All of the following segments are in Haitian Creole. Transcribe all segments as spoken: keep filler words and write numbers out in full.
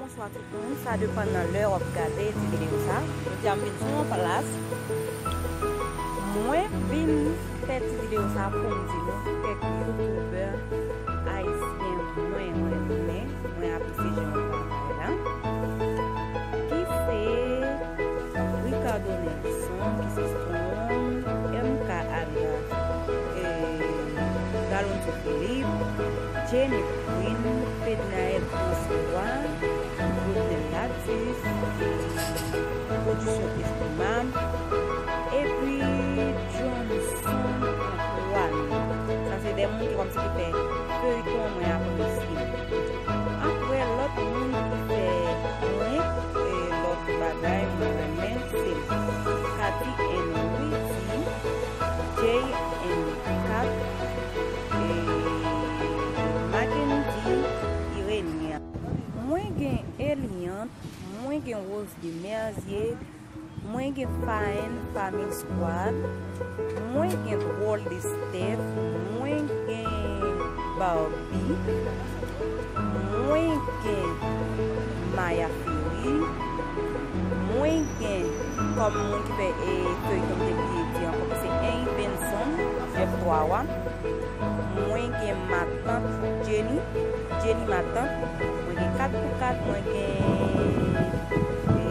Bonswa tout moun, sa depann nan lè w ap gade ti videyo sa. Jodi a m vin sou yon plas. Mwen vin fè ti videyo sa pou m di nou kèk youtubè ayisyen mwen renmen, mwen apresye jan yo travay la, ki se Ricardo Nelson, ki se Storm, M K Alma, eh, Galonzo Philippe, Jenny Queen, Fednaelle François, Rodnel Latus, Production Esprit Mam, epi Johnson Antoine. Sa se de moun ki kòmsi ki fè feyton mwen apresye. Apre, lòt moun ki fè mwen, e, lòt bagay mwen renmen, se Cathy and Rudy, Jay and Kat, e, Mackendy, Irenia. Mwen gen Eliante, mwen gen Rose de Merzier, mwen gen Fine Family Squad, mwen gen Drôle de Steph, mwen gen Barbie, mwen gen Maya Fury, mwen gen kòm moun ki fè, e, feyton m te bliye di ankò, ki se Henry Benson, Jeff twa wa. Mwen gen matant Jenny, Jenny matant. Mwen gen kat pou kat, mwen gen, e,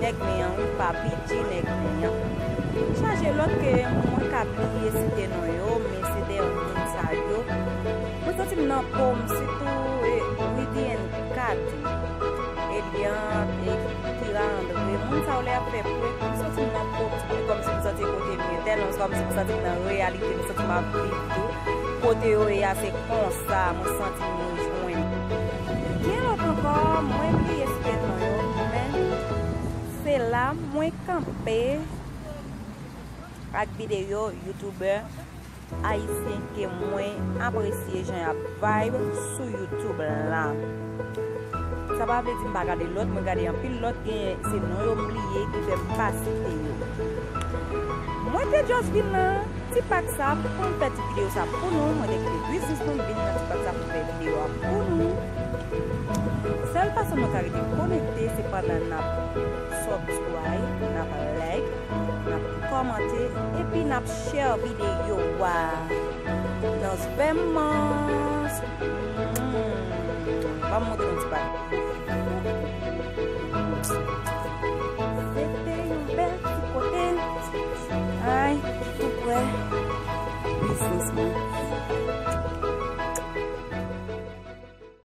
nèg men an, wi, Papi G nèg men an. Chaje lòt ke mwen ka bliye site non yo, men se de moun sa yo. Mwen santi m nan po m, sitou, e, Widian Cady, Eliante, e, Kira André. Moun sa yo lè y ap fè prank, m santi m nan po m, se kòmsi m santi kote m ye. Tèlman se kòmsi m santi m nan reyalite, m santi m ap viv tou. Kote yo ye a, se konsa mwen santi m rejwenn. Gen lòt ankò, mwen bliye site non yo, men se la mwen kanpe ak videyo youtubè ayisyen ke mwen apresye jan y ap vibe sou YouTube la. Sa pa vle di m pa gade lòt, mwen gade anpil lòt, gen se non yo m bliye ki fè m pa site yo. Mwen te just vin nan ti pak sa pou m fè ti videyo sa pou nou, mwen te kite biznis mwen, m vin nan ti pak sa pou m fè videyo a pou nou. Sèl fason nou ka rete konekte, se pandan n ap subscribe, n ap like, n ap kòmante, epi n ap share videyo a. Nos vemos. Hmm. Ban m montre nou ti bagay.